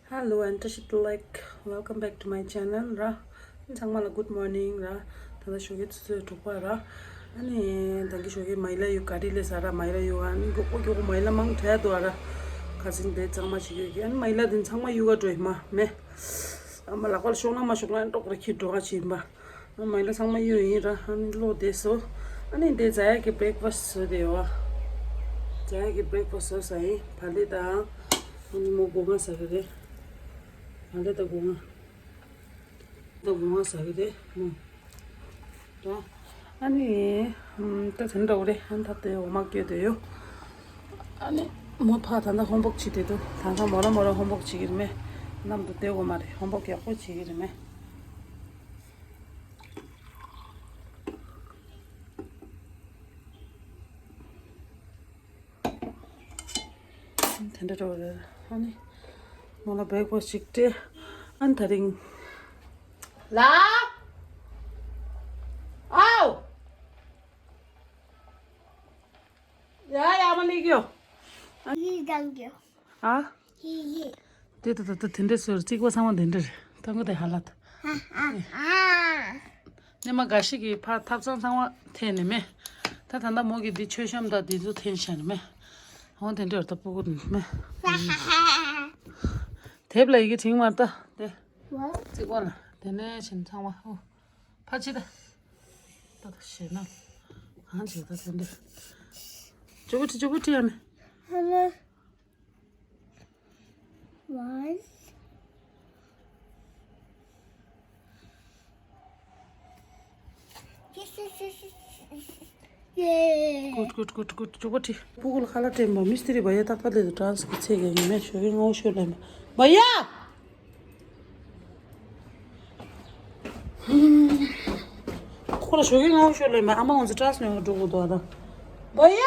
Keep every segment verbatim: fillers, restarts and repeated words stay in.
Hello and welcome back to my channel ར། ཚང་མ་ལ་good morning ར། ད་ལྟ་ཞོགས་ཀས་ཆུ་ཚོད་དྲུག་པ་ར། ཨ་ནི་ད་གིན་ཞོགས་ཀས་མ་ཡི་ལ་ཡུ་ག་རི་ལས་ཟ་ར། མ་ཡི་ལ་ཡུ་ཨ་ནི་མགྱོགས་པོ་མགྱོགས་པོ་མ་ཡི་ལ་མང་དྲགས་འདུག་ཨ་ར། ཁ་སང་དེ་གཙང་མ་བྱེད་ཀྱི་ཡོད་ཀྱི། ཨ་ནི་མ་ཡི་ལ་དེ་ཚང་མ་གཡུག་ག་འགྲོ་ཡི་མ་མེ། ཨ་མ་ལག་པར་ཤོག་ན་མ་ཤོག་ན་ཏོག་རེ་ཁྱེར་འགྲོ་ག་བྱེད་ཡིན་པ། ཨ་མ་ཡི་ལ་ཚང་མ་གཡུག་ཡིན་ར། ཨ་ནི་ལོ་དེ་སོ། ཨ་ནི་དེ་ཛ་ཡ་གི་breakfast བཟོས་དེ་ཡོད་ཨ། ཛ་ཡ་གི་breakfast བཟོས་ས་ཡིན། བག་ལེབ་དང་། ཨ་ནི་མོ་སྒོ་ང་ཟ་གི་རེད། བག་ལེབ་དང་སྒོ་ང་། དང་སྒོ་ང་ཟ་གི་རེད་མོ། ད་ཨ་ནི། ཨམ། ད་དེ་འདྲ་བོ་རེད། ཨ་ནི་ད་དེ་འོ་མ་སྐྱོ་དེ་ཡོད། ཨ་ནི་མོ་ཕ་ད་ལྟ་ཧོམ་ཝོག་བྱེད་དེ་འདུག་ད་ལྟ་མོ་ར་མོ་ར་ཧོམ་ཝོག་བྱེད་ཀྱི་རེད་མེ། ནམ་དུ་བསྡད་དགོས་མ་རེད། ཧོམ་ཝོག་ཡག་པོ་བྱེད་ཀྱི་རེད་མེ། དེ་འདྲ་འགྲོ་རེད། ཨ་ནི་མོ་ལ་breakfast ཅིག་སྤྲད། ཨ་ནི་དེ་རིང་། ལ། ཨའོ། ཡ་ཡ་མ་ལི་གྱོ། ཡི་དང་གྱོ། ཨ། ཡི་ཡི། དེ་ད་ད་ད་དེ་འདྲ་སོ་རྩིག་པ་ཚང་མ་དེ་འདྲ་རེད། ད་ངོ་དེ་ཧ་ལ་ད། ཨ་ཨ་ཨ། ནས་མ་དགའ་ཞིག་གི་ཕ་ཐབ་ཚང་ཚང་བ་འཐེན་ནས་མེ། ད་ད་ལྟ་མོ་གི་འདི་མཆོད་བཤམས་དང་འདི་ཚོ་འཐེན་བཞག་ནས་མེ། འོ་དེ་འདྲ་ད་སྤུ་གུ་མེ། དེབ་ལ་ཡི་གེ་བྲིས་མར་ལྟ་དེ། བརྩིགས་པ་ལ་དེ་ནས་ཕྱིན་ཚང་བ་ཧོ། ཕ་ཕྱི་ད། ད་ད་ཞེ་ན། གང་བྱེད་ད་དེ་འདྲ། ཅུ་བུ་ཁྲི་ཅུ་བུ་ཁྲི་ཡ་མེ། One. Yes, yes, yes, yes, yes. Yay. Good, good, good, good. ཅོ་གོ་ཏི། སྤུ་གུ་ལ་ཁ་ལག་སྤྲད་པ་མི་སྟེར་བ་ཡ། ཏག་ཏག་ལས་དུ་ཏྲང་སི་གི་ཚེ་གི་ངེས་མེད་ཞོགས་ཀས་སྔ་བོ་ཤོད་ལེན་པ་བ་ཡ། ཁོ་ལ་ཞོགས་ཀས་སྔ་བོ་ཤོད་ལེན་པ་ཨ་མ་ང་ཚོ་ཏྲང་སི་ཉོ་ག་འགྲོ་དགོས་འདུག་ཨ། ད་བ་ཡ།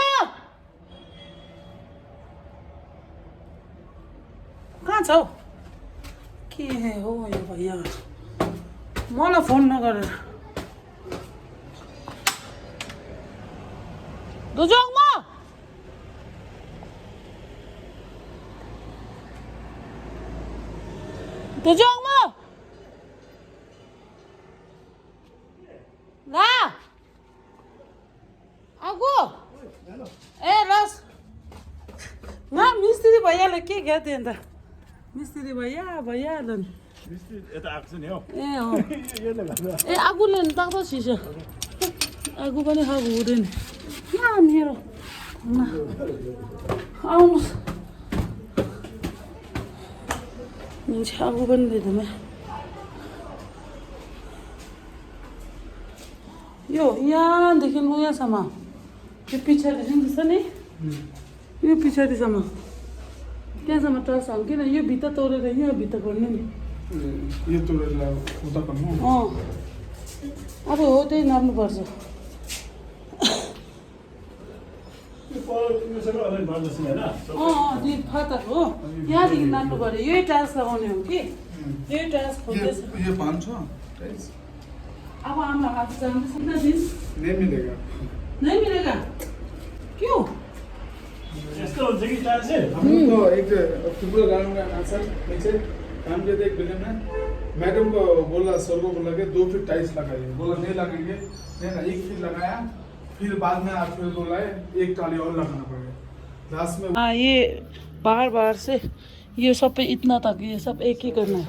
གང་ཚོ། ཀི་ཧེ་ཧོ་ཡོད་པ་ཡ། མོ་ལ་ཕོན་ནོ་ག་རེ། དུ་ཅོག་མོ། དུ་ཅོག་མོ། ལ། ཨ་ཁུ། ཨེ་ལགས། ང་མི་སི་རི་བ་ཡ་ལ་སྐད་རྒྱག་དེ་འདྲ། མི་སི་རི་བ་ཡ་བ་ཡ་ལ། Mister, это акция, не? ཨེ་ཨོ། ཡོད་ལ་ལ། ཨེ་ཨ་ཁུ་ལན་ཏག་ཏག་བྱེད་ཤག་ཨ་ཁུ་པ་ནི་ཧ་གོ་རེད། ཡ་ནི་རོ། ང་། ཨ་འོ། ཉིན་ཆ་ཨ་ཁུ་པ་ནི་རེད་དམ། ཡོ། ཡ་འདི་ཁྱེད་ལུང་ཡ་ས་མ། དེ་པི་ཆ་དེ་བཞིན་དུ་ས་ནི། ཡོ། པི་ཆ་དེ་ས་མ། ཀྱང་ས་མ་ཏྲ་སང་ཀྱེ་ན་ཡོ་བི་ཏ་ཏོ་རེ་རེ་ཡོ་བི་ཏ་གོ་ནི་ནི། ཡོ་ཏོ་རེ་ལ་ཁོ་ཏ་ག་མོ། ཨོ། ཨ་རོ་ཨོ་དེ་ནར་ལུ་བར་ཟོ། ཨོ་ཨོ་དེ་ཕ་ཏ་རོ། ཡ་དེ་གི་ནར་ལུ་བར་ཡོ་ཏྲ་སང་ཨོ་ནི་ཨོ་ཀྱེ། ཡོ་ཏྲ་སང་ཁོ་ཏེ་ས། ये पाँच सौ। अब हम हाथ जानते हैं ना दिन। नहीं मिलेगा। नहीं मिलेगा। क्यों? इसका हो जाएगी चार्ज है। हम लोग तो एक अक्टूबर गांव में आंसर नीचे काम करते एक बिल्डिंग में मैडम को बोला, सर को बोला कि दो फीट टाइल्स लगाइए। बोला नहीं लगाएंगे। नहीं ना, एक फीट लगाया। फिर बाद में आप फिर बोला है एक टाली और लगाना पड़ेगा। लास्ट में हाँ, ये बाहर बाहर से ये सब पे इतना तक, ये सब एक ही करना है।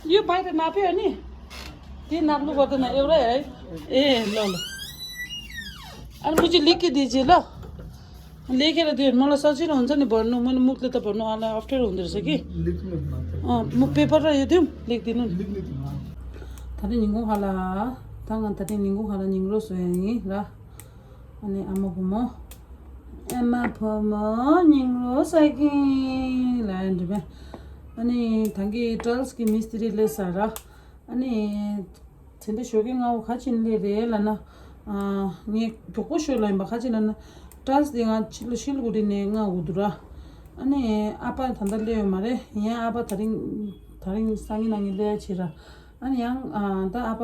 यो बाहिर नाप्यो अनि त्यही नाप्नुपर्दैन, एउटै है। ए ल ल। अनि मुझे लिख के दीजिए ल। लेखेर दियो, मलाई सजिलो हुन्छ नि भर्नु। मैले मुखले त भर्नु अलिक अप्ठ्यारो हुँदो रहेछ कि। लेख्नु मात्र। अँ, म पेपर र यो दिउँ, लेखिदिनु नि। लेख्नु त। ད་ནི་ཉིན་གུང་ཧ་ལ། ད་ང་ད་ནི་ཉིན་གུང་ཧ་ལ་ཉིན་རོ་བཟོ་ཡ་ཡིན་ར། ཨ་ནི་ཨ་མ་བུ་མོ། ཨ་མ་བུ་མོ་ཉིན་རོ་ཟ་གི་ལ་ཡ་འདི་བས། ཨ་ནི་ད་གི་ཊལ་སི་གི་མི་སྟི་རི་ལས་ས་ར། ཨ་ནི། དེ་འདྲ་ཞོགས་ཀས་སྔ་བོ་ག་ཅིན་ལས་རེད་ལ་ན། ཨ། ངས་མགྱོགས་པོ་ཤོད་ལ་ཡིན་པ། ཁ་ཅིག་ན་ན་ཊལ་སི་དེ་ང་ཕྱི་ལོ་ཤིལ་གུ་རི་ནས་མངགས་དགོས་འདུག་ར། ཨ་ནི་ཨ་ཕ་ད་ལྟ་སླེབས་ཡོད་མ་རེད། ཡིན་ཡང་ཨ་ཕ་དེ་རིང་དེ་རིང་སང་ཉིན་གནངས་ཉིན་སླེབས་ཡ་བྱེད་ར། ཨ་ནི་ཡང་ཨ་ད་ཨ་ཕ་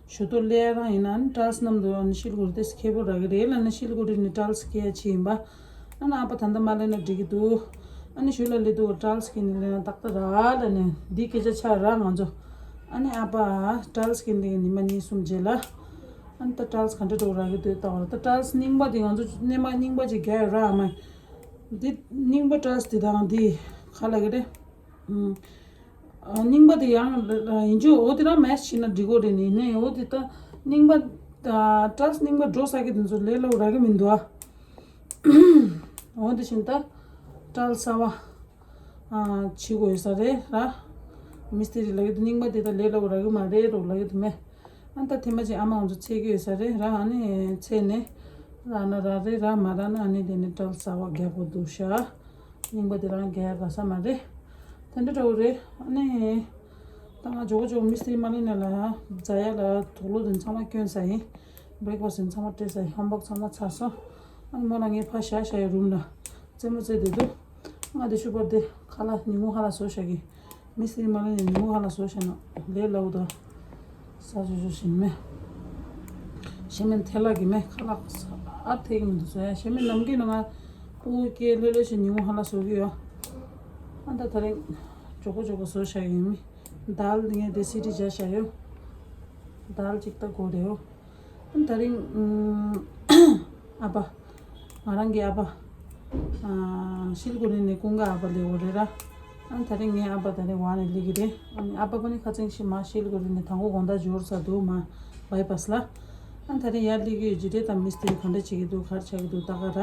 ཞུ་གཏུག་སླེབས་རང་ཡིན་ན་ཨ་ནི་ཊལ་སི་མཉམ་དུ་ཨ་ནི་ཤིལ་གུ་རི་དེ་ཁེ་པོ་རག་གི་རེད་ལབ་ནས་ཤིལ་གུ་རི་ནས་ཊལ་སི་སྐྱེལ་ཡ་བྱས་ཡིན་པ། ཨ་ནི་ཨ་ཕ་ད་ལྟ་མ་སླེབས་ན་འགྲིག་གི་འདུག་ཨ་ནི་ཞུ་ལ་སླེབས་དུས་ཊལ་སི་སྐྱེལ་ནས་སླེབས་ན་ཏག་ཏག་རག་ལབ་ནས་འདི་སྐད་ཆ་ཆགས་ར་ང་ཚོ། ཨ་ནི་ཨ་ཕ་ཊལ་སི་སྐྱེལ་ནས་ཉི་མ་གཉིས་གསུམ་རྗེས་ལ། ཨ་ནི་ད་ཊལ་སི་ག་འདྲ་འགྲོ་རག་གི་འདུག་ལྟ་བ་ལ། ད་ཊལ་སི་རྙིང་པ་དེ་ང་ཚོ་སྣེ་མ་རྙིང་པ་ཅིག་རྒྱག་ཡོད་ར། ཨ་མ་འདི་རྙིང་པ་ཊལ་སི་དེ་དང་འདི་ག་ལབ་གི་རེད། ཨུམ། ཨ། རྙིང་པ་དེ་ཡང་ཡིན་རྒྱུ་འོ་དེ་རང་མེཆ་བྱས་ན་འགྲིག་གོ་རེད། ནི་ནས་འོ་དེ་ད་རྙིང་པ་ཊལ་སི་རྙིང་པ་འགྲོ་ས་གི་དེ་ཚོ་ལས་སླ་བོ་རག་གི་མི་འདུག་ཨ། འོ་དེ་བཞིན་ད་ཊལ་སི་གསར་བ་ཨ་བྱེད་དགོས་ཡོད་ས་རེད་ར། མི་སི་ཏི་རི་ལབ་གི་འདུག་རྙིང་པ་དེ་ད་ལས་སླ་བོ་རག་གི་མ་རེད་རོ་ལབ་གི་འདུག་མེ། ཨ་ད་ཐེངས་མ་ཅིག་ཨ་མ་ང་ཚོ་འཚོལ་གི་ཡོད་ས་རེད་ར། ཨ་ནི་འཚོལ་ནས་རག་ན་རག་རེད། རག་མ་རག་ན་ཨ་ནི་དེ་ནས་ཊལ་སི་གསར་བ་རྒྱག་དགོས་འདུག་ཤག་རྙིང་པ་དེ་རང་རྒྱག་ཡ་དགའ་ས་མ་རེད། དེ་འདྲ་འདྲ་བོ་རེད། ཨ་ནི་ད་ང་མགྱོགས་པོ་མགྱོགས་པོ་མི་སི་ཏི་རི་མ་ལི་ནས་ལ་རྫ་ཡ་ལ་དུག་ལོག་དེ་ཚང་མ་བསྐྱོན་ཚར་ཡིན། བྷེ་རེག་ཕ་སི་དེ་ཚང་མ་སྤྲད་ཚར་ཡིན། ཧོམ་ཝོག་ཚང་མ་ཚར་སོང་། ཨ་ནི་མོ་ལ་ངས་ཕར་བཞག་བཞག་ཡོད་རུམ་ལ། རྩེད་མོ་རྩེ་བསྡད་འདུག་ང་དེ་ཤུ་པར་དེ་ཁ་ལག་ཉིན་གུང་ཁ་ལག་བཟོ་བཞག་གི་མི་སི་ཏི་རི་མ་ལི་ནས་ཉིན་གུང་ཁ་ལག་བཟོ་བཞག་ན་ལས་སླ་བོ་དང་། ས་ཆུ་ཆུ་ཞིམ་མེ། ཞེ་མེད་ཐལ་ལག་གི་མེ་ཁ་ལག་ཨ་ཐེག་མི་འདུག་བཟོ་ཡ། ཞེ་མེད་ནམ་རྒྱུན་ནང་ང་ཕྲུ་གུ་སྐྱེས་ལྷོད་ལྷོད་བྱས་ཉིན་གུང་ཁ་ལག་བཟོ་གི་ཡོད། ཨ་ད་དེ་རིང་མགྱོགས་པོ་མགྱོགས་པོ་བཟོ་བཞག་ཡིན་མི། དཱལ་ངས་དེ་སི་ཊི་བརྒྱབ་བཞག་ཡོད། དཱལ་ཅིག་ད་དགོས་རེད་འོ། ཨ་ད་རིང་ཨ་ཕ། ང་རང་གི་ཨ་ཕ། ཨ་ཤིལ་གུ་རི་ནས་ཀུན་དགའ་ཨ་ཕ་སླེབས་ཡོད་རེད་ར། ཨ་ད་རིང་ངའི་ཨ་ཕ་ད་རིང་བར་ནས་སླེབས་ཀྱི་རེད། ཨ་ནི་ཨ་ཕ་པ་ནི་ཁ་སང་ཤི་མ་ཤིལ་གུ་རི་ནས་དང་པོ་དགོང་དག་འབྱོར་ཚར་འདུག་མ་བྷའི་པ་སི་ལ། ཨ་ད་རིང་ཡར་སླེབས་ཀྱི་ཡོད་ཀྱི་རེད། ད་མི་སི་ཏི་རི་ག་འདྲ་བྱེད་ཀྱི་འདུག་ག་རེ་ཆགས་ཀྱི་འདུག་ལྟ་ག་ར།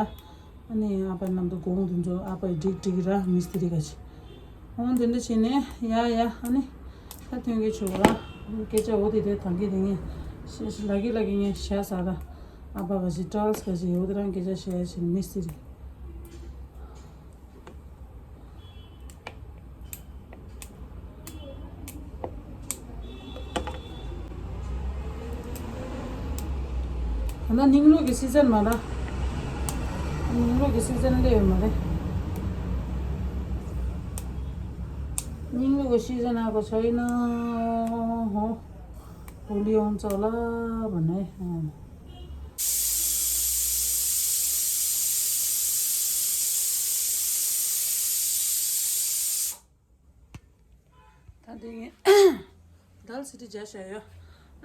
ཨ་ནི་ཨ་ཕ་མཉམ་དུ་དགོངས་དེ་ཚོ་ཨ་ཕ་ཡི་འགྲིག་འགྲིག་ར་མི་སི་ཏི་རི་ག་ཅི། འོ་དེ་འདྲ་བྱས་ནས་ཡ་ཡ་ཨ་ནི་ད་ཐོན་གྱི་ཆོག་ར། སྐད་ཆ་འོ་དེ་དེ་ཐང་གི་དེ་ངས་ཤ་ཤ་ལ་གི་ལ་གི་ངས་ཤ་ཟ་ར། ཨ་ཕ་ག་ཅི་ཊལ་སི་ག་ཅི་འོ་དེ་རང་སྐད་ཆ་བཤད་ཡ་བྱས་ནས་མི་སི་ཏི་རི། ད་ལྟ་སྙིང་རུས་ཀྱི་སི་ཛན་མ་རེད། སྙིང་རུས་ཀྱི་སི་ཛན་སླེབས་ཡོད་མ་རེད། སྙིང་རུས་ཀྱི་སི་ཛན་ཨ་གོ་ཆོག་ཡིན་ན་ཧོ། བུ་ལི་ཡོང་ཙོ་ལ་བ་ནས། ད་འདི་ངས་དཱལ་སི་ཊི་བརྒྱབ་བཞག་ཡོད།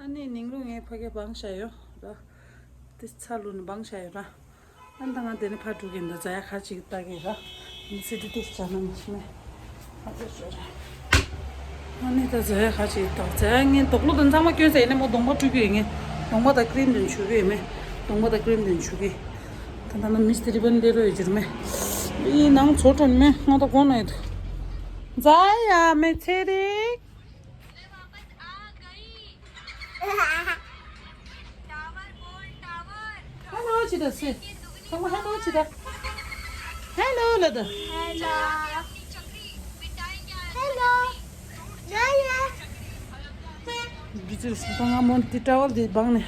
ཨ་ནི་ནིང་རུ་ངས་ཕ་གི་སྦངས་བཞག་ཡོད་ར། དེ་ཚ་ལུ་ནི་སྦངས་བཞག་ཡོད་ར། ཨ་ནི་ད་ང་དེ་ནི་ཕར་འགྲོ་གི་འདུག་རྫ་ཡ་ཁ་ཅིག་ལྟ་གི་ར། ནི་སི་ཊི་དེ་བྱ་ན་མི་ཤི་མེད། ཨ་ཙི་ཤོད་ར། ཨ་ནི་ད་རྫ་ཡ་ཁ་ཅིག་ལྟ། རྫ་ཡ་ངས་དོག་ལོ་དང་ཚང་མ་བསྐྱོན་ཚར་ཡིན་ནི་མོ་གདོང་པ་བཀྲུ་གི་ཡོད། ངས་གདོང་པ་དང་ཀི་རིམ་དེ་བྱུག་གི་ཡོད་མེད། གདོང་པ་དང་ཀི་རིམ་དེ་བྱུག་གི། ད་ད་ན་མི་སི་ཊི་རི་བན་ལེ་རོ་ཡོད་ཅིར་མེ། ཨི་ནང་ཚོ་ཁྲོན་མེ་ང་ད་གོ་ན་ཡོད། ཛ་ཡ་མེ་ཚེ་རིག་ཧེ་ལོ་ཅི་ད་སེ། ཚང་མ་ཧེ་ལོ་ཅི་ད། ཧེ་ལོ་ལ་ད། ཧེ་ལོ། ཧེ་ལོ། ཛ་ཡ། འདི་ཚོ་ང་མོ་འདི་ཊ་ཝལ་འདི་སྦངས་ནས།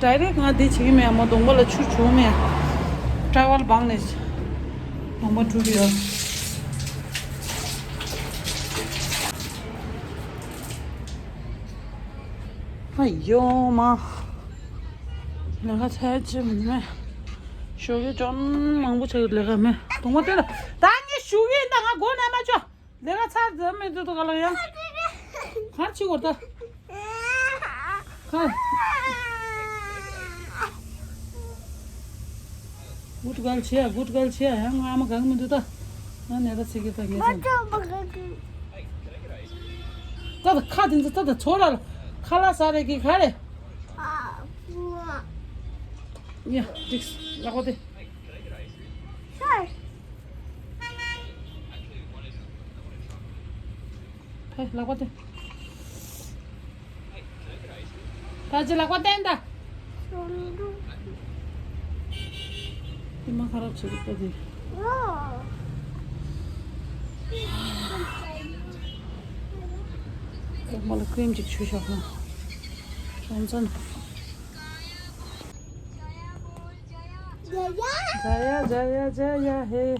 ཌའི་རེག་ང་འདི་བྱེད་ཀྱི་མེད། མོ་གདོང་པ་ལ་ཆུ་བྱུང་མེད། ཊ་ཝལ་སྦངས་ནས་གདོང་པ་བཀྲུ་གི་ཡོད། ཨ་ཡོ་མ། ལས་ཀ་ཚར་ཅི་མིན་མེད། ཞོགས་ཀས་ཅོན་མང་པོ་ཆགས་ཀྱི་ལས་ཀ་མེད། གདོང་པ་བསྟན་ལ་ད་ངས་ཞུ་གི་ཡིན། ད་ང་མགོ་ན་མ་ཅོ། ལས་ཀ་ཚར་ཙམ་མི་འདུག་ད་ག་ལ་ཡ། གར་ཕྱི་གོ་ད། གར། གུད་གལ་ཆེ་ཡ། གུད་གལ་ཆེ་ཡ། ཡང་ཨ་མ་གང་མི་འདུག་ད། ང་ནས་ད་ཚིག་གི་ད་ངས་ད། ད་ད་ཁ་དེ་ཚོ་ད་ད་ཚོ་ལ་ཁ་ལ་ས་རེ་གི་ག་རེ། ཡ་འགྲིག་ལག་པ་དེ། ཧེ་ལག་པ་སྟོན། ད་ཅི་ལག་པ་སྟོན་ད། དེ་མ་ཁ་རབ་བྱེད་ཀྱི་ལྟ་དེ། འོག་མ་ལ་ཀི་རིམ་ཅིག་བྱུགས་ཤོག་ན། ཅོན་ཙོན། Jaya, Jaya, Jaya, hey.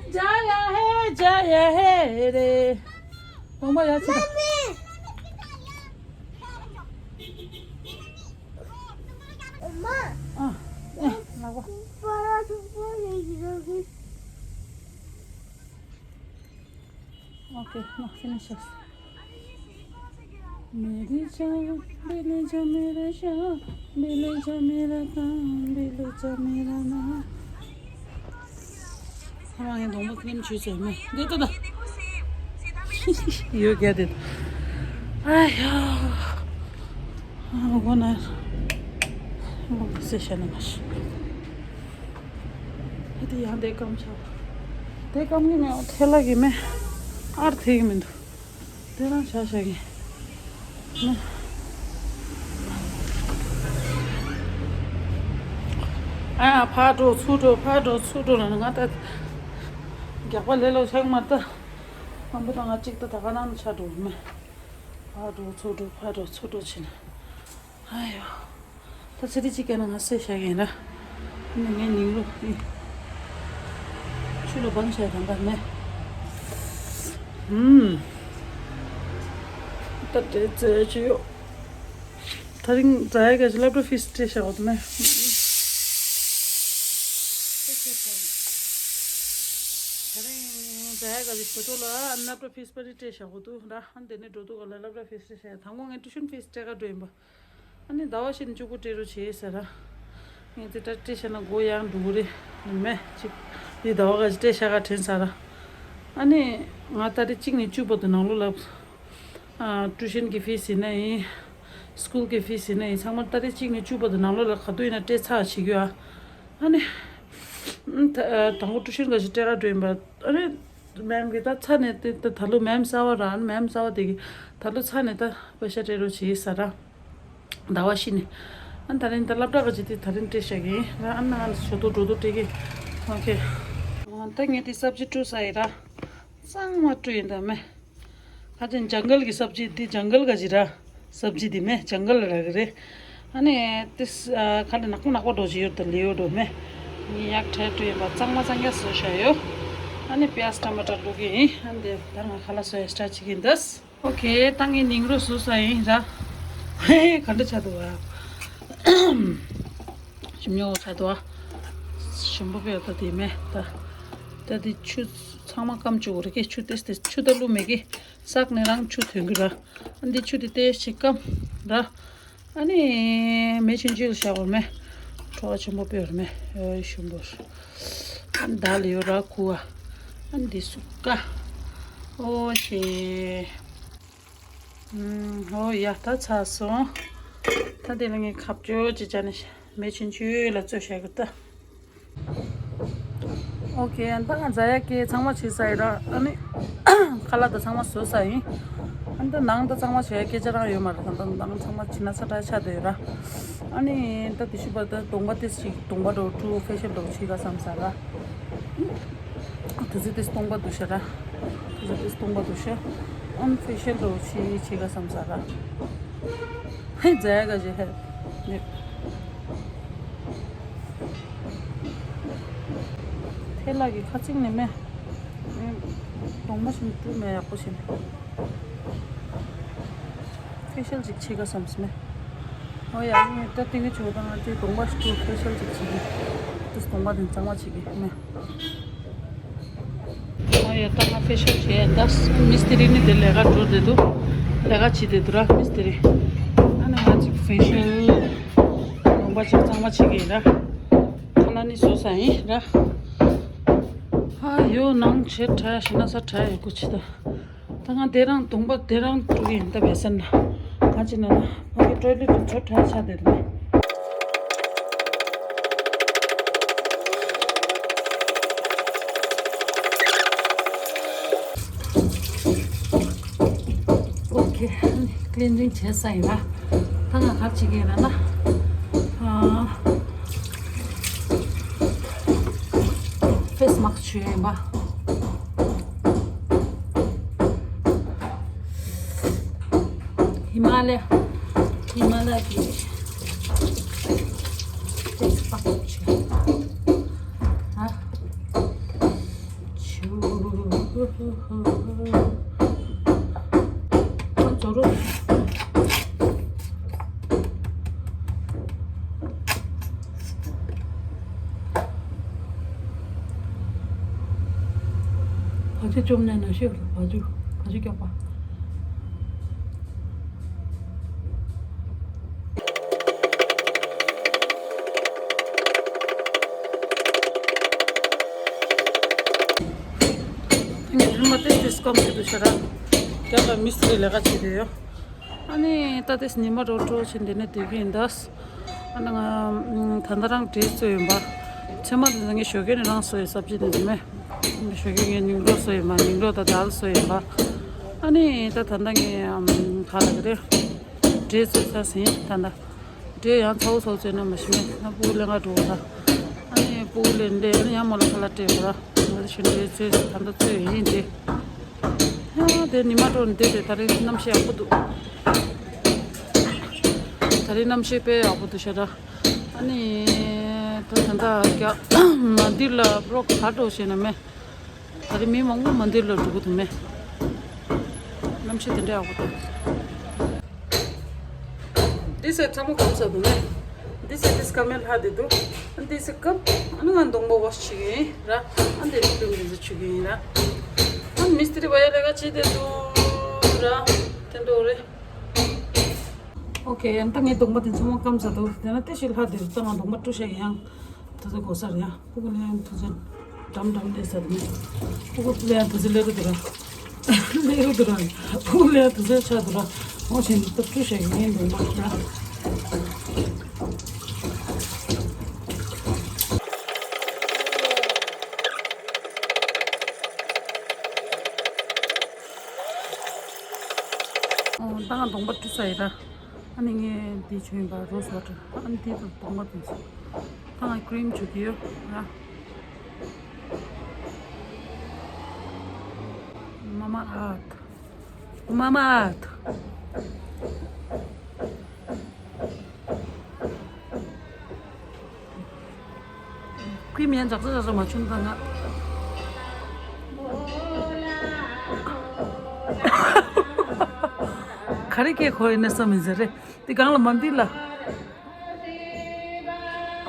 Jaya, hey, Jaya, hey, re. དགོངས་པ་ཡ་ཆེ། ཨ། ཨེ། ལག་པ། Okay, no, finish this. मेरी जान, बेले जा मेरा शाह, बेले जा मेरा तान, बेले जा मेरा नाम। ཁོ་རང་ངའི་གདོང་པ་ཁྲིམ་བྱུས་ཟེར་མེད་འདི་ལྟ་ད། You get it. ཨ་ཡ། ཨ་གོ་ན། ལོག་སེ་ཤ་ན་མ་ཤི། ཨ་དེ་ཡང་དེ་སྐམ་ཆགས། དེ་སྐམ་གི་མེད། ཐལ་ལ་གི་མེད། ཨར་ཐེ་གི་མི་འདུག་དེ་རང་ཤ་ཤ་གི་མེད། ཨ་ཕར་འགྲོ་ཚུར་འགྲོ་ཕར་འགྲོ་ཚུར་འགྲོ་ལ་ང་ད་རྒྱག་པ་ལས་ལོ་ཆགས་མ་ད། དང་པོ་དང་ང་གཅིག་ད་ད་ག་ནང་ཆ་འགྲོ་མེད། ཕར་འགྲོ་ཚུར་འགྲོ་ཕར་འགྲོ་ཚུར་འགྲོ་བྱེད་ན། ཨ་ཡོ། ད་ཚེ་རིལ་གཅིག་བཀལ་ན་ང་སེ་བཞག་གིན་ར། ཨ་ནི་ངའི་ཉིང་རུ་ཨི། ཆུ་ལ་སྦང་བྱས་དང་པ་མེད། ཨུམ། ད་དེ་རྩེ་ཆུ་ཡོད། ད་རིང་ཛ་ཡ་ག་ཅི་སློབ་གྲྭ་ཕིས་སྤྲད་བཞག་འོ་དུ་མེད། ད་རིང་ཛ་ཡ་ག་ཅི་ཞོ་ཏོ་ལ་སློབ་གྲྭ་ཕིས་པ་རི་སྤྲད་བཞག་འོ་དུ་ར། ཨ་ནི་དེ་ནས་འགྲོ་དུ་ག་ལ་སློབ་གྲྭ་ཕིས་སྤྲད་བཞག་དང་པོ་ངས་ཊུ་ཤན་ཕིས་སྤྲད་ག་འགྲོ་ཡིན་པ། ཨ་ནི་ཟླ་བ་ཕྱི་ནས་གཅིག་པུ་སྤྲད་རོགས་བྱེད་ཟེར་ར། ངས་དེ་ལྟར་སྤྲད་བཞག་ན་སྒོ་ཡང་འགྲོ་གི་རེད་མེད་ཅིག་དེ་ཟླ་བ་ག་ཅི་སྤྲད་བཞག་ག་དྲན་ས་ར། ཨ་ནི་ང་ཏ་རིག་གཅིག་ནས་བཅུ་བར་དུ་ནང་ལོགས་ལ། ཨ། ཊུ་ཤན་གྱི་ཕིས་ཡིན་ན་ཡིན། སི་ཀུལ་གྱི་ཕིས་ཡིན་ན་ཡིན་ཚང་མ་ཏ་རིག་གཅིག་ནས་བཅུ་བར་དུ་ནང་ལོགས་ལ་ག་དུས་ཡིན་ན་སྤྲད་ཚར་བྱེད་ཀྱི་ཡོད་ཨ། ཨ་ནི། ད་དང་པོ་ཊུ་ཤན་ག་ཅི་སྤྲད་ག་འགྲོ་ཡིན་པ་ཨ་རེད། མེམ་གྱིས་ད་ཚ་ནས་དེ་ད་ད་ལོ་མེམ་གསར་བ་ར་ཨ་ནི་མེམ་གསར་བ་དེ་གིས་ད་ལོ་ཚ་ནས་ད་པེ་ཤ་སྤྲད་རོགས་བྱེད་ས་ར། ཟླ་བ་ཕྱི་ནས། ཨ་ད་རིང་ད་སློབ་གྲྭ་ག་ཅི་དེ་ད་རིང་སྤྲད་བཞག་གི་ཡིན་ར་ཨ་ནི་ང་ལ་ཞོ་ཏོ་འགྲོ་ཏོ་སྤྲད་གི་ཨོ་ཁེ། ད་ངས་དེ་སབ་ཇི་བཀྲུ་ས་ཡིན་ར། གཙང་མ་བཀྲུ་ཡིན་ད་མེ། ཁ་ཅན་ཇང་གལ་གྱི་སབ་ཇི་འདི་ཇང་གལ་ག་ཅི་ར། སབ་ཇི་འདི་མེ་ཇང་གལ་ར་གི་རེད། ཨ་ནི་ཏིས་ཁ་ལ་ནག་པོ་ནག་པོ་འགྲོ་ཅི་ཡོད་ད་ལེའུ་འགྲོ་མེ། ངས་ཡག་ཁྲལ་བཀྲུ་ཡིན་པ་གཙང་མ་གཙང་རྐྱང་བཟོས་བཞག་ཡོད། ཨ་ནི་པི་ཡ་ཏ་མ་ཏར་བླུག་གི་ཡིན་ཨ་ནི་དེ་ད་ང་ཁ་ལག་བཟོ་ཡ་སི་ཊར་བྱེད་ཀྱི་ཡིན་ད། ཨོ་ཁེ་ད་ངས་ཉིང་རུ་བཟོས་ས་ཡིན་ར། ཧེ་ག་འདྲ་ཆགས་འདུག་བ། ཞིམ་ཉོ་ཆགས་འདུག་བ། ཞིམ་པོ་དཔེ་ད་དེ་མེ་ད། ད་དེ་ཆུ་ཚང་མ་སྐམ་བཅུག་རེ་ཀེ་ཆུ་ཏེས་ཏེས་ཆུ་ད་བླུག་མེད་ཀི། བསགས་ནས་རང་ཆུ་ཐོན་གི་ར། ཨ་འདི་ཆུ་དེ་ཏེས་ཅིག་སྐམ་ར། ཨ་ནི་མེ་ཆུང་ཆུང་ལ་བཞག་པར་མེ། བྲོ་བ་ཆེན་པོ་དཔེ་བར་མེ། ཨོ་ཞུམ་པོར། ཨ་ནི་ད་ལ་ཡོད་ར་ཁུ་བ། ཨ་ནི་འདི་སུ་ཀ་ཨོ་ཤེ། ཨོ་ཡ་ད་ཚར་སོང་། ད་དེ་ལ་ངས་ཁ་བཅོ་ཅི་བྱ་ནི་མེ་ཆུང་ཆུང་ལ་བཙོས་བཞག་གི་ད། ཨོ་ཁེ་ད་ང་ཛ་ཡ་ཀེ་ཚང་མ་བྱས་ས་ཡིན་ར་ཨ་ནི། ཁ་ལག་ད་ཚང་མ་བཟོས་ས་ཡིན། ཨ་ནི་ད་ནང་ད་གཙང་མ་བྱས་སྐད་ཆ་རང་ཡོད་མ་རེད་ད་ནང་ཚང་མ་བྱས་ན་ས་ཁྲ་ཆ་དེ་ཡོད་ར། ཨ་ནི་ད་དེ་ཤུ་པ་ད་གདོང་པ་ཏིས་ཅིག་གདོང་པ་འགྲོ་ཀྲུ་ཕེ་ཤལ་འགྲོ་བྱེད་ག་བསམ་ས་ར། དུ་ཙི་ཏིས་གདོང་པ་འདུ་ཤ་ར། དུ་ཙི་ཏིས་གདོང་པ་འདུ་ཤ། ཨ་ནི་ཕེ་ཤལ་འགྲོ་བྱེད་བྱེད་ག་བསམ་ས་ར། ཧེ་ཛ་ཡ་ག་ཞེ་ཧེ། ནི། ཐལ་ལ་གི་ཁ་ཚིག་ནི་མེ། གདོང་པ་ཞིམ་ཀྲུ་མེ་ཡག་པོ་ཞིམ། ཕེ་ཤལ་ཅིག་བྱེད་ག་བསམ་སི་མེ། ཨོ་ཡ་ངས་ད་ཏིང་གི་ཆུ་དང་ང་ཚོའི་གདོང་པ་ཞིག་ཏུ་ཕེ་ཤལ་ཅིག་བྱེད་གི། ཏིས་གདོང་པ་དེ་གཙང་མ་བྱེད་གི་མེ། ཨོ་ཡ་ད་ང་ཕེ་ཤལ་བྱས་ད་མིས་ཏི་རི་ནི་དེ་ལས་ཀ་འགྲོ་བསྡད་འདུག་ལས་ཀ་བྱེད་བསྡད་འདུག་ར་མིས་ཏི་རི། ཨ་ནི་ང་ཅིག་ཕེ་ཤལ་གདོང་པ་ཅིག་གཙང་མ་བྱེད་གི་ཡིན་ར། ཁ་ལག་ནི་བཟོ་ས་ཡིན་ར། ཨ་ཡོ་ནང་བྱེད་དྲ་ཞིག་ན་ས་དྲ་ཡོད་གོ་ཆེ་ད། ད་ང་དེ་རང་གདོང་པ་དེ་རང་དཀྲུག་གི་ཡིན་ད་བས་ཟེར་ན། གང་ཅི་ན་ན་ཕ་གི་ཊོའི་ལེཊ་དུ་ཚོ་ཁྲ་ཆ་དེ་རེད། ཨོ་ཁེ། ཀི་ལིན་ཛིང་བྱས་ས་ཡིན་ལ། ད་ང་ག་རེ་བྱེད་ཀྱི་ཡིན་ལ་ན། ཨ། ཕེ་སི་མཱ་སི་ཀི་བྱུགས་ཡིན་པ། ཧི་མ་ལ་ཡ། ཧི་མ་ལ་ཡ་གི་ཏེ་ ཨ། ཆུ། ཨ། ཚོ་རུ། བ་ཕྱུགས་བཅོམ་ནས་ན་ཤོད། བ་ཕྱུགས། བ་ཕྱུགས་སྐྱོག་པ། ངས་རིན་མ་ཏིས་ཏིས་སྐོམ་གྱི་འདུག་ཤ་ར། རྒྱབ་ལ་མི་སི་ཏི་རི་ལས་ཀ་བྱེད་དུ་ཡོད། ཨ་ནི་ད་ཏིས་ཉི་མ་རོ་ཏྲོ་ཕྱིན་དེ་ནས་དེ་གི་ཡིན་ད། ཨ་ནི་ང་ད་ལྟ་རང་འབྲས་བཙོས་ཡིན་པ། ཚོད་མ་དེ་ཚོ་ངས་ཞོགས་ཀས་ནས་རང་བཟོས་ཡོད་ས་བྱེད་དེ་འདུག་མེད། ཞོགས་ཀས་ངས་ཉིན་གྲོ་བཟོས་ཡིན་པ། ཉིན་གྲོ་དང་དལ་བཟོས་ཡིན་པ། ཨ་ནི་ད་ད་ལྟ་ངས་ག་ལ་གི་རེད། འབྲས་བཙོས་ཚར་ཟིན་ད་ལྟ། འབྲས་ཡང་ཚ་བོ་ཚ་བོ་བཙོས་ན་མ་ཤི་མེད་ན་སྤུ་གུ་ལེན་ག་འགྲོ་གི་ར། ཨ་ནི་སྤུ་གུ་ལེན་ལེ་ཨ་ནི་ཡང་མོ་ལ་ཁ་ལག་སྤྲད་དགོས་ར། ང་ཚོ་ཆུ་འབྲས་བཙོས་ད་ལྟ་བཙོས་ཡིན་ཏེ། ཡང་དེ་ཉི་མ་དྲོ་ནས་བསྡད་དེ་ད་རེས་གནམ་གཤིས་ཡག་པོ་འདུག་ད་རེས་གནམ་གཤིས་དཔེ་ཡག་པོ་འདུག་ཤ་ར། ཨ་ནི་ད་ད་ད་རྒྱ་མ་འདི་ལ་པྲོག་ག་འགྲོ་ཤེས་ན་མེད། ད་རེས་མི་མང་པོ་མ་འདི་ལ་འགྲོ་གི་འདུག་མེད། གནམ་གཤིས་དེ་འདྲ་ཡག་པོ་འདུག་འདི་ཟེར་ཚ་མོ་གང་ཟ་འདུག་མེད། འདི་ཟེར་འདི་སྐར་མའི་ལྷ་འདི་འདུག་འདི་ཟེར་སྐབས་ཨ་ནི་ང་གདོང་པ་ཝ་ཤི་བྱེད་ཀྱི་ཡིན་ར། ཨ་འདི་རིགས་ལུང་འདི་ཚོ་བྱེད་ཀྱི་ཡིན་ར། ཨ་མི་སི་ཏི་རི་བ་ཡ་ལས་ཀ་བྱེད་དེ་འདུག་ར། དེ་འདྲ་རེད། ཨོ་ཁེ། ཡང་ད་ངའི་གདོང་པ་དེ་ཚང་མ་སྐམ་ཚར་འདུག་དེ་ན་ཏི་ཤུ་ལྷག་དེ་ད་ང་གདོང་པ་བཀྲུ་བྱ་ཡང་ད་ཚོད་གོ་ས་རེད་ཡ། སྤུ་གུ་ལ་ཡང་དུས་ཚོད་འགྲམ་འགྲམ་སླེབས་ས་དེ་ནས་སྤུ་གུ་ལ་ཡང་དུས་ཚོད་སླེབས་རུ་འདུག་ར། སླེབས་རུ་འདུག་ར། སྤུ་གུ་ལ་ཡང་དུས་ཚོད་ཆགས་འདུག་ར། འོ་བྱས་ནས་ད་བཀྲུ་བྱ་ཡིན་འདུག་མ་ར། ཨོ་ད་ང་གདོང་པ་བཀྲུ་ཚར་ཡིན་ར། ཨ་ནི་ངས་འདི་བྱུང་ཡིན་པ་རོ་སི་ཝ་ཊར། ཨ་ནི་འདི་དང་གདོང་པ་དེ་ཚོ། ད་ང་ཀི་རིམ་བྱུག་གི་ཡོད་ར། མ་མ་ཨརཐ། མ་མ་ཨརཐ། ཀི་རིམ་ཡང་འཇག་ས་འཇག་ས་མ་བྱུང་ད་ང་ག་རེ་སྐད་གོ་ཡིན་ན་བསམ་མི་ཟེར་རེད། དེ་སྒང་ལ་མ་འདི་ལ།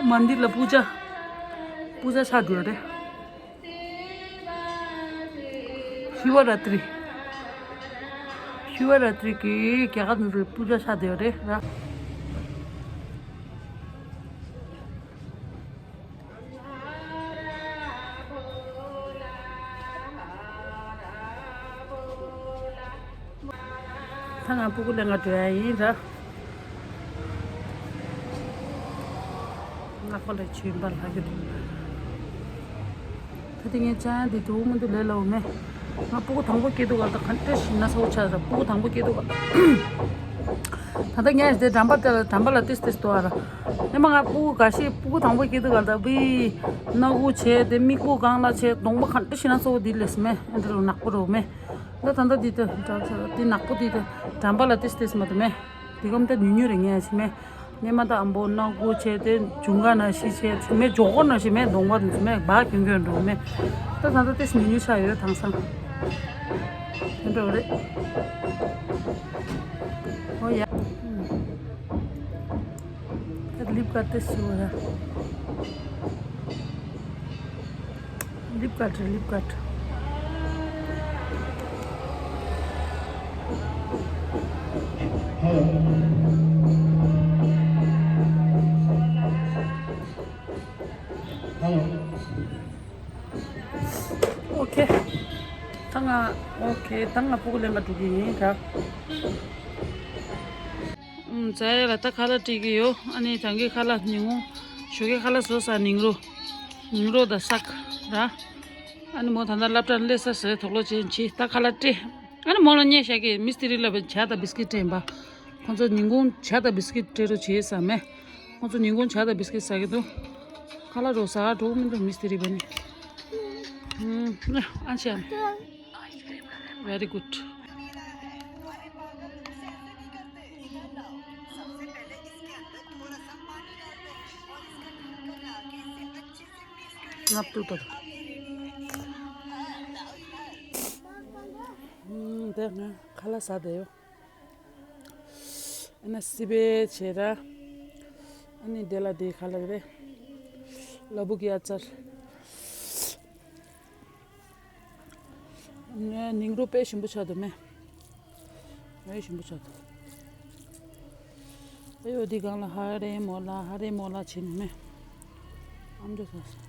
མ་འདི་ལ་པུ་ཇ། པུ་ཇ་ཆགས་འགྲོ་རེད། ཤི་བ་ར་ཏྲི། ཤི་བ་ར་ཏྲི་གི་རྒྱ་གར་ནང་དུ་པུ་ཇ་ཆགས་བསྡད་ཡོད་རེད་ར། ད་ང་སྤུ་གུ་ལེན་ག་འགྲོ་ཡ་ཡིན་ར། ནག་པོ་ལ་ཆུ་འབར་ལྷག་གི་འདུག་ད་དེ་ངས་ཅང་འདི་འདུག་མི་འདུག་ལས་སླ་བོ་མེད། ང་སྤུ་གུ་དང་པོ་སྐྱེས་དུས་ག་ད་ག་འདྲ་ཞིག་ན་ཚ་བོ་ཆགས་ར། སྤུ་གུ་དང་པོ་སྐྱེས་དུས་ག་ད། ད་ལྟ་ངས་དེ་འགྲམ་པ་དེ་ལ་འགྲམ་པ་ལ་ཏིས་ཏིས་འདུག་ཨ་ར། ཨེ་མ་ང་སྤུ་གུ་འགའ་ཤས་སྤུ་གུ་དང་པོ་སྐྱེས་དུས་ག་ད་བི། སྣ་ཁུག་བྱས་དེ་མིག་སྤུ་གང་ལ་བྱས་གདོང་པ་ག་འདྲ་ཞིག་ན་ཚ་བོ་འདི་ལས་མེད། ཨེ་འདྲ་རུ་ནག་པོ་རུ་མེད། ད་ད་ལྟ་འདི་དེ་འགྲམ་ས་དེ་ནག་པོ་འདི་དེ་འགྲམ་པ་ལ་ཏིས་ཏིས་མ་དུ་མེད། དེ་གམ་ད་ཉུ་ཉུ་རེ་ངས་ཞིག་མེད། སྙེ་མ་དང་ཨམ་བོ་སྣ་ཁུག་བྱས་ཏེ་འབྱུང་ཁ་ན་ཤི་བྱས་མེད། མགྱོགས་པོ་ན་ཤི་མེད། གདོང་པ་དེ་ཚོ་མེད། འབག་གྱོན་གྱོན་འགྲོ་མེད། ད་ད་ལྟ་ཏིས་ཉུ་ཉུ་ཆགས་ཡོད་དེང་སང་། དེ་འདྲ་རེད། ཨོ་ཡ། ད་ལིབ་ཀ་ཏིས་ཞུ་བ་ར། Lip cutter, lip cutter. Hello. Hello. Okay. ད་ང་okay. ད་ང་སྤུ་གུ་ལེན་ག་འགྲོ་གི་ཡིན་ད། ཨུམ། ཛ་ཡ་ལ་ད་ཁ་ལག་སྤྲད་ཀྱི་ཡོད། ཨ་ནི་ད་གིན་ཁ་ལག་ཉིན་གུང་ཞོགས་ཀས་ཁ་ལག་བཟོ་ས་ཉིང་རུ། ཉིང་རུ་དང་སག་ར། ཨ་ནི་མོ་ད་ལྟ་སློབ་གྲྭར་སླེབས་ས་ཟེར་དོགས་སློང་བྱེད་བྱེད། ད་ཁ་ལག་སྤྲད། ཨ་ནི་མོ་ལ་བརྙས་བཞག་གི། མི་སི་ཏི་རི་ལ་བའི་ཇ་དང་བིས་ཀིཊ་སྤྲད་པ། ཁོང་ཚོ་ཉིན་གུང་ཇ་དང་བིས་ཀིཊ་སྤྲད་རོགས་བྱེད་ཟེར་མེད། ཁོང་ཚོ་ཉིན་གུང་ཇ་དང་བིས་ཀིཊ་ཟ་གི་འདུག་ཁ་ལག་རོ་ཟ་འགྲོ་གི་མི་འདུག་མི་སི་ཏི་རི་བ་ནི། ཨུམ། ཨ་ཅག Very good. सबसे पहले इसके अंदर थोड़ा सा पानी डाल दें और इसका ढक्कन ངབ་ཏུ་ཏོ། ཨུམ། དེ་ང་ཁ་ལག་ཟ་བསྡད་ཡོད། ཨ་ན་སི་པའི་བྱེད་ར། ཨ་ནི་དེ་ལ་དེ་ཁ་ལག་རེད། ལ་ཕུག་གི་ཨ་ཙར། ནི་ཉིང་རུ་དཔེ་ཞིམ་པོ་ཆགས་འདུག་མེ། དཔེ་ཞིམ་པོ་ཆགས་འདུག་ཨེ་ཡོ་འདི་སྒང་ལ་ཧ་རེ་མོ་ལ་ཧ་རེ་མོ་ལ་བྱེད་ནི་མེ། ཨམ་ཅོ་ས།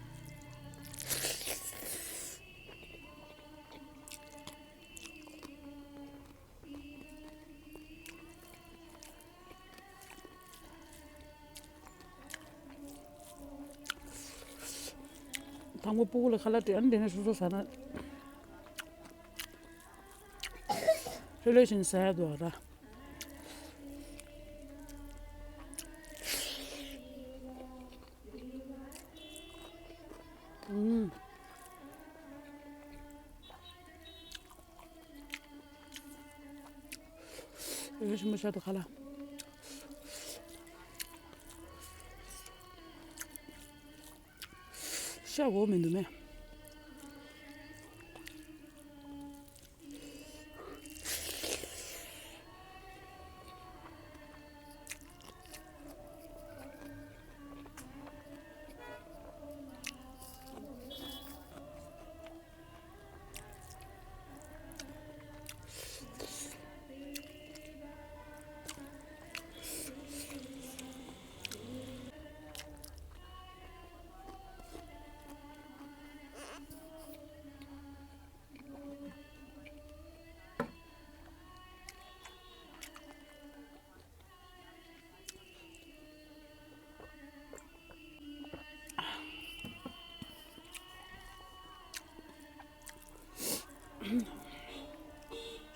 དང་པོ་སྤུ་གུ་ལ་ཁ་ལག་སྤྲད། ཨ་ནི་དེ་ནས་སོ་སོ་ཟ་ན། ལྷོད་ལྷོད་བྱས་ནས་ཟ་ཡག་འདུག་ཨ་ར། ཨུམ། ཡོད་ཞིམ་པོ་ཤ་དང་ཁ་ལག་ཤ་འོ་མི་འདུག་མེ།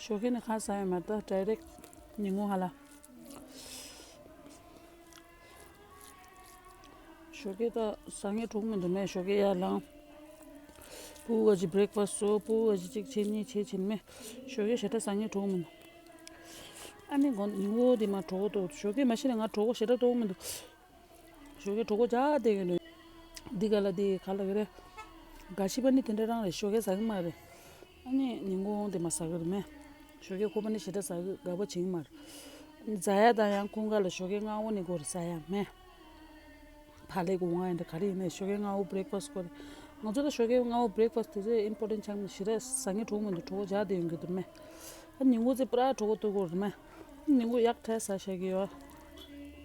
ཞོགས་ཀས་ནི་ཁ་ཟ་ཡོད་མ་རེད། ད་ཌའི་རེག་ཉིན་གུང་ཧ་ལ། ཞོགས་ཀས་ད་ཟ་ངེ་གྲོགས་མི་འདུག་མེ། ཞོགས་ཀས་ཡར་ལངས། སྤུ་གུ་གཅིག་བྷི་རེག་ཕ་སི་བཟོ། སྤུ་གུ་གཅིག་གཅིག་བྱེད་གཉིས་བྱེད་བྱེད་མེ། ཞོགས་ཀས་ཞེ་དྲག་ཟ་ངེ་གྲོགས་མི་འདུག་ཨ་ནི་དགོང་ཉིན་གུང་དེ་མ་གྲོགས་འདུག་ཞོགས་ཀས་མ་གཞི་ནས་ང་གྲོགས་ཞེ་དྲག་གཏོང་མི་འདུག་ཞོགས་ཀས་གྲོད་ཁོག་འཇགས་བསྡད་ཀྱི་འདུག་འདི་ག་ལ་འདི་ག་ལ་གི་རེད། འགའ་ཞིག་པ་ནི་དེ་འདྲ་རང་རེད། ཞོགས་ཀས་ཟ་གི་མ་རེད། ཨ་ནི་ཉིན་གུང་དེ་མ་ཟ་གི་རེད་མེ། ཞོགས་ཀས་ཁོ་པ་ནི་ཞེ་དྲག་ཟ་གི་དགའ་པོ་བྱེད་ཀྱི་མ་རེད། ཟ་ཡ་དང་ཡང་ཁོང་ག་ལ་ཞོགས་ཀས་སྔ་བོ་ནི་དགོས་རེད་ཟ་ཡ་མེ། བག་ལེབ་གོང་ཡིན་འདྲ་ག་རེ་ཡིན་ནའི་ཞོགས་ཀས་སྔ་བོ་བྷི་རེག་ཕ་སི་དགོས་རེད། ང་ཚོ་ལ་ཞོགས་ཀས་སྔ་བོ་བྷི་རེག་ཕ་སི་དེ་ཚོ་ཨིམ་པོར་ཊེན་ཊི་ཆགས་མི་ཞེ་དྲག་ཟ་ངེ་གྲོགས་མི་འདུག་གྲོད་ཁོག་འཇགས་བསྡད་ཡོང་གི་འདུག་མེ། ཨ་ཉིན་གུང་ཚེ་པུ་ར་གྲོད་ཁོག་ལྟོགས་ཀྱི་རེད་མེ། ཉིན་གུང་ཡག་ཐལ་ཟ་ཤེས་ཀྱི་ཡོད།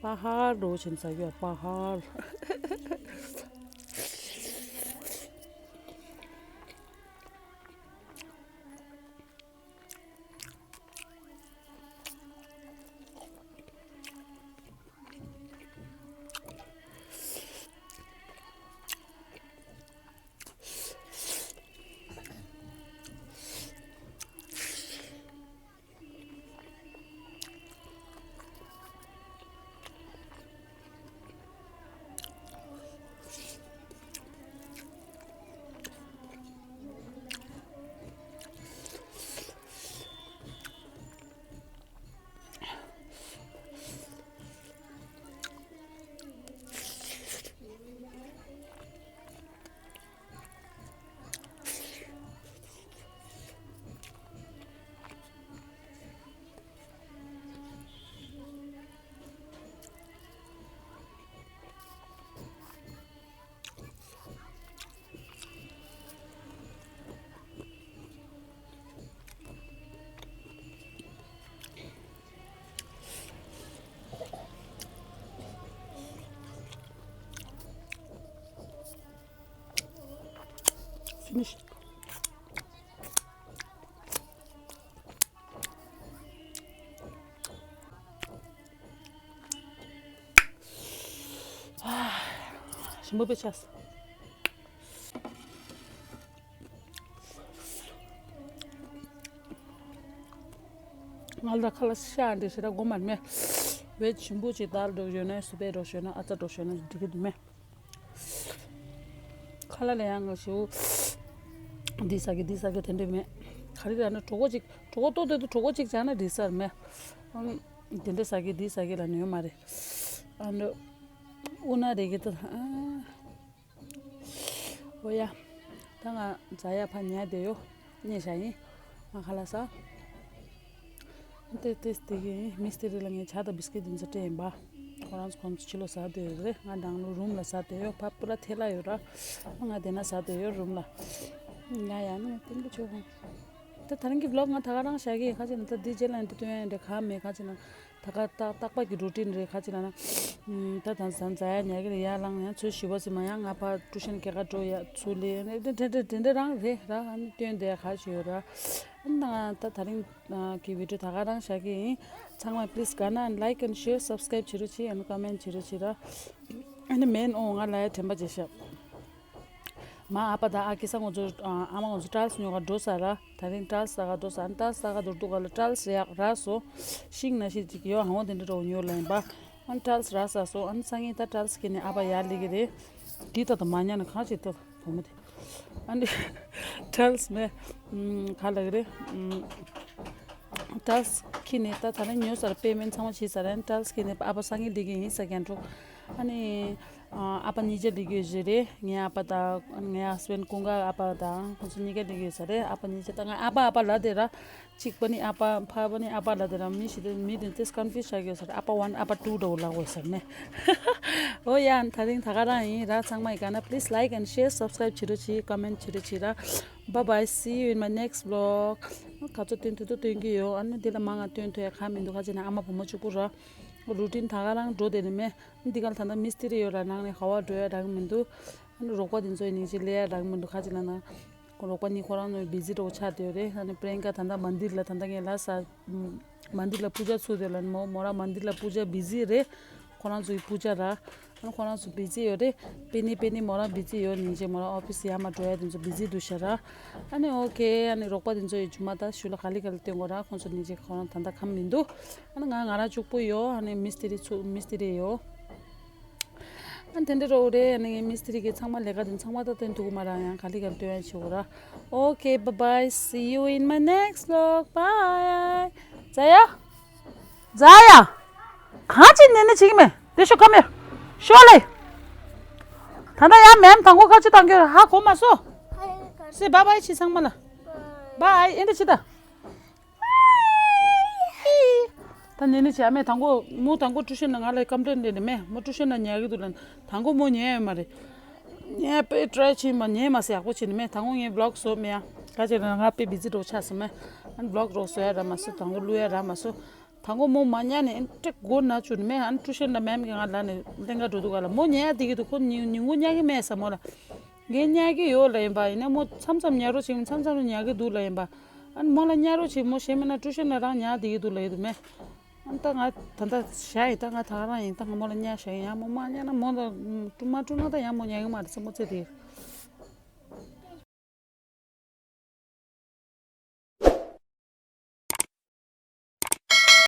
པ་ཧར་འགྲོ་བཞིན་ཟ་གི་ཡོད་པ་ཧར། Finish. ཞིམ་པོ་དཔེ་ཆགས། ང་ལ་ཁ་ལག་ཤ་འདི་ཞེ་དྲག་དགོས་མ་རེད་མེ། བེད་ཞིམ་པོ་ཅིག་དར་འགྲོ་ཞོན་ན་སི་པེ་འགྲོ་ཞོན་ན་ཨ་ཙ་འགྲོ་ཞོན་ན་འགྲིག་གི་འདུག་མེ། ཁ་ལག་ལ་ཡང་ང་ཞེ་པོ་འདི་ཟ་གི་འདི་ཟ་གི་དེ་འདྲ་མེད། ག་རེ་ལབ་ན་གྲོད་ཁོག་ཅིག་གྲོད་ཁོག་ལྟོགས་དུས་དུས་གྲོད་ཁོག་ཅིག་བཅག་ན་འགྲིག་ས་རེད་མེད། ཨང་། དེ་འདྲ་ཟ་གི་འདི་ཟ་གི་ལབ་ནས་ཡོད་མ་རེད། ཨ་ནི། དབུ་ན་རེ་གི་ཏི། ཨ། ཨོ་ཡ། ད་ང་ཛ་ཡ་ཕར་ཉལ་བསྡད་ཡོད། ཉལ་བཞག་ཡིན། ང་ཁ་ལག་ཟ། ཏེ་ཏེ་དེ་གི་མིས་ཏི་རི་ལ་ངས་ཇ་དང་བིས་ཀིཊ་འདི་ཚོ་སྤྲད་ཡིན་པ། ཁོ་རང་ཚོ་ཁོང་ཚོ་ཕྱི་ལོགས་ཟ་བསྡད་ཡོད་རེད། ང་ནང་ལོགས་རུམ་ལ་ཟ་བསྡད་ཡོད། ཕ་པུ་ར་ཐེ་ལ་ཡོད་ར། ང་དེ་ན་ཟ་བསྡད་ཡོད་རུམ་ལ། ཡ་ཡ་ནི་ཏིང་གི་ཆོག་གོ། ད་ད་རིང་གི་བི་ལོག་ང་ད་ག་རང་བཞག་གི། ཁ་ཅིག་ན་ད་འདི་རྗེས་ལ་འདི་སྟོན་ཡ་འདྲ་ག་མེད། ཁ་ཅིག་ན་ད་ག་ཏག་ཏག་པ་གི་རུ་ཊིན་རེད། ཁ་ཅིག་ལ་ན་ད་ད་ཟ་ཟ་ཡ་ཉལ་གི་རེད། ཡར་ལངས་ཡང་ཚོད་ཞི་བ་སི་མ་ཡང་ང་ཕ་ཊུ་ཤན་སྐྱེལ་ག་འགྲོ་ཡ་ཚུར་ལེ་དེ་འདྲ་དེ་འདྲ་རང་རེད་ར། ཨ་ནི་སྟོན་དེ་ག་ཞིག་ཡོད་ར། ཨ་ནི་ད་ད་ད་རིང་གི་བི་ཌིའོ་ད་ག་རང་བཞག་གི་ཡིན། ཚང་མ་པི་ལི་སི་ག་ན་ལའིཀ་ཨེན་ཤེར་སབ་སི་ཀ་རའིབ་བྱེད་རོགས་བྱེད། ཨ་ནི་ཀོ་མེན་ཊི་བྱེད་རོགས་བྱེད་ར། ཨ་ནི་མེན་ཨོ་ང་ལ་ཡ་དྲན་པ་བརྗེད་ཤག་མ་ཨ་ཕ་དང་ཨ་ཁེ་སང་ང་ཚོ་ཨ་མ་ང་ཚོ་ཊའིལ་སི་ཉོ་ག་འགྲོ་ས་ར། ད་རིང་ཊའིལ་སི་ལྟ་ག་འགྲོ་ས། ཨ་ནི་ཊའིལ་སི་ལྟ་ག་འགྲོ་དུས་ག་ལ་ཊའིལ་སི་རག་རག་སོང་། ཤིང་ན་ཤིང་ཅིག་ཡོད་ཧང་བ་དེ་འདྲ་འགྲོ་ཉོ་ལ་ཡིན་པ། ཨ་ནི་ཊའིལ་སི་རག་ས་སོང་། ཨ་ནི་སང་ཉིན་ད་ཊའིལ་སི་ཁྱེར་ནས་ཨ་ཕ་ཡར་སླེབས་ཀྱི་རེད། དེ་ད་ད་མ་ཉལ་ན་གང་ཞིག་ད་བུ་མོ་དེ། ཨ་ནི་ཊའིལ་སི་མེད། ཨམ་ག་ལ་གི་རེད། ཨམ་ཊའིལ་སི་ཁྱེར་ནས་ད་ད་ནི་ཉོ་ས་ར། པེ་མེན་ཊི་ཚང་མ་བྱས་ས་ར། ཨ་ནི་ཊའིལ་སི་ཁྱེར་ནས་ཨ་ཕ་སང་ཉིན་སླེབས་ཀྱི་ཡིན་ས་ཀྱང་འགྲོ། ཨ་ནི། ཨ་ཨ་ཕ་གཉིས་ཆ་སླེབས་ཀྱི་ཡོད་ཞིག་རེད། ངའི་ཨ་ཕ་དང་ངའི་ཧ་སི་བེན་ཌི་ཀུན་དགའ་ཨ་ཕ་དང་ཁོང་ཚོ་གཉིས་ཀ་སླེབས་ཀྱི་ཡོད་ས་རེད། ཨ་ཕ་གཉིས་ཆ་ད་ང་ཨ་ཕ་ཨ་ཕ་ལབ་བསྡད་ར། གཅིག་པ་ནི་ཨ་ཕ། ཕ་བ་ནི་ཨ་ཕ་ལབ་བསྡད་ར། མི་ཞིག་དེ་མི་དེ་ཏེས་ཀོན་ཕིའུ་ཛི་ཆགས་ཀྱི་ཡོད་ས་རེད། ཨ་ཕ་ཝན་ཨ་ཕ་ཊུ་འདྲ་བོ་ལབ་དགོས་ས་རེད་ནས། ཨོ་ཡ། ད་རིང་ད་ག་རང་ཡིན་ར། ཚང་མ་ཡི་ག་ན་པི་ལི་སི་ལའིཀ་ཨེན་ཤེར་སབ་སི་ཀ་རའིབ་བྱེད་རོགས་བྱེད། ཀོ་མེན་ཊི་བྱེད་རོགས་བྱེད་ར། Bye bye, see you in my next vlog. ག་ཚོད་སྟོན་ཐུབ་ཐུབ་སྟོན་གྱི་ཡོད། ཨ་ནི་འདི་ལ་མང་ང་སྟོན་ཐུབ་ཡ་ག་མི་འདུག་ཁ་ཅིག་ན་ཨ་མ་བུ་མོ་གཅིག་པུ་ར། རུ་ཊིན་ད་ག་རང་འགྲོ་བསྡད་ནི་མེད། འདི་ག་ལ་ད་ལྟ་མིས་ཏི་རི་ཡོད་ར། ནང་ནས་ག་བ་འགྲོ་ཡ་རག་གི་མི་འདུག་ཨ་ནི་རོགས་པ་དེ་ཚོ་ཡི་ནིང་ཅིག་སླེབས་ཡ་རག་གི་མི་འདུག་ཁ་ཅིག་ལ་ན། རོགས་པ་གཉིས་ཁོ་རང་ཚོ་བི་ཛི་འདྲ་བོ་ཆགས་བསྡད་ཡོད་རེད། ཨ་ནི་པྲེན་ཀ་ད་ལྟ་མན་དིར་ལ་ད་ལྟ་ངས་ལ་ས། མན་དིར་ལ་པུ་ཇ་ཚུགས་བསྡད་ལ་ནི་མོ་མོ་རང་མན་དིར་ལ་པུ་ཇ་བི་ཛི་རེད། ཁོ་རང་ཚོ་ཡི་པུ་ཇ་ར། ཨ་ནི་ཁོ་རང་ཚོ་བི་ཛི་ཡོད་རེད། པེ་ནི་པེ་ནི་མོ་རང་བི་ཛི་ཡོད། ཉིན་རྗེས་མོ་རང་ཨོ་ཕི་སི་ཡར་མར་འགྲོ་ཡ་དེ་ཚོ་བི་ཛི་འདུག་ཤག་ར། ཨ་ནི་ཨོ་ཁེ། ཨ་ནི་རོགས་པ་དེ་ཚོ་ཡི་ཇུ་མ་ད་ཞུ་ལ་ག་ལེ་ག་ལེ་སྟོན་དགོས་ར། ཁོང་ཚོ་ཉིན་རྗེས་ཁོ་རང་ད་ལྟ་ཁམས་མི་འདུག་ཨ་ནི་ང་ང་རང་གཅིག་པུ་ཡོད། ཨ་ནི་མིས་ཏི་རི་ཚུ་མིས་ཏི་རི་ཡོད། ཨ་ནི་དེ་འདྲ་རོ་རེད། ཨ་ནི་ངའི་མིས་ཏི་རི་གི་ཚང་མ་ལས་ཀ་དེ་ཚང་མ་ད་སྟོན་ཐུབ་ཀྱི་མ་ར། ཡང་ག་ལེ་ག་ལེ་སྟོན་ཡ་ཞུ་དགོས་ར། Okay, bye bye. See you in my next vlog. Bye. ཛ་ཡ། ཛ་ཡ། གང་ཅི་ནེ་ནེ་བྱེད་ཀྱི་མེད། དེ་ཤོག་ཀ་མེར། ཤོག་ལེ། ད་ལྟ་ཡང་མེམ་དང་པོ་ཁ་ཆུ་བཏང་གི་ཧ་གོ་མ་སོ། སེ་བཱའི་བཱའི་བྱེད་ཚང་མ་ལ། བཱའི། ཨེ་འདྲ་བྱེད་ད། ད་ནེ་ནེ་བྱེད་ཨ་མས་དང་པོ་མོ་དང་པོ་ཊུ་ཤན་ནང་ང་ལ་ཀམ་པི་ལེན་འདྲ་ནི་མེད། མོ་ཊུ་ཤན་ནང་ཉལ་གི་འདུག་ལབ་ནི། དང་པོ་མོ་ཉལ་ཡོད་མ་རེད། ངས་དཔེ་ཊི་རའི་བྱས་མ་ཉལ་མ་སོང་། ཡག་པོ་བྱས་ནི་མེད། དང་པོ་ངས་བི་ལོག་བཟོ་མེད་ཡ། ག་ཅེ་ན་ང་དཔེ་བི་ཛི་འདྲ་བོ་ཆགས་སོང་མེད། ཨ་ནི་བི་ལོག་རོགས་བཟོ་ཡ་རག་མ་སོང་། དང་པོ་བླུག་ཡ་རག་མ་སོང་། དང་པོ་མོ་མ་ཉལ་ནས་ཨེ་འདྲ་མགོ་ན་བཅུག་ནི་མེད། ཨ་ནི་ཊུ་ཤན་ལ་མེམ་གིས་ང་ལབ་ནས་གླིང་ག་འགྲོ་དུས་ག་ལ་མོ་ཉལ་ཡ་བསྡད་ཀྱི་འདུག་ཁོ་ཉིན་ཉིན་གུང་ཉལ་གི་མེད་ཟེར་མོ་ལ། ངས་ཉལ་གི་ཡོད་ལབ་ཡིན་པ། ཡིན་ན་མོ་མཚམས་མཚམས་ཉལ་རོགས་བྱེད། མཚམས་མཚམས་ཉལ་གི་འདུག་ལབ་ཡིན་པ། ཨ་ནི་མོ་ལ་ཉལ་རོགས་བྱེད། མོ་ཞེ་མེད་ན་ཊུ་ཤན་ལ་རང་ཉལ་བསྡད་ཀྱི་འདུག་ལབ་ཡོད་དུ་མེད། ཨ་ནི་ད་ང་ད་ལྟ་བཞག་ཡིན། ད་ང་ད་ག་རང་ཡིན། ད་ང་མོ་ལ་ཉལ་བཞག་ཡིན། ཡང་མོ་མ་ཉལ་ན་མོ་ད་ཀྲུ་མ་ཀྲུ་ན་ད་ཡང་མོ་ཉལ་གི་མ་རེད་ཟེར་མོ་ཚེ་དེ།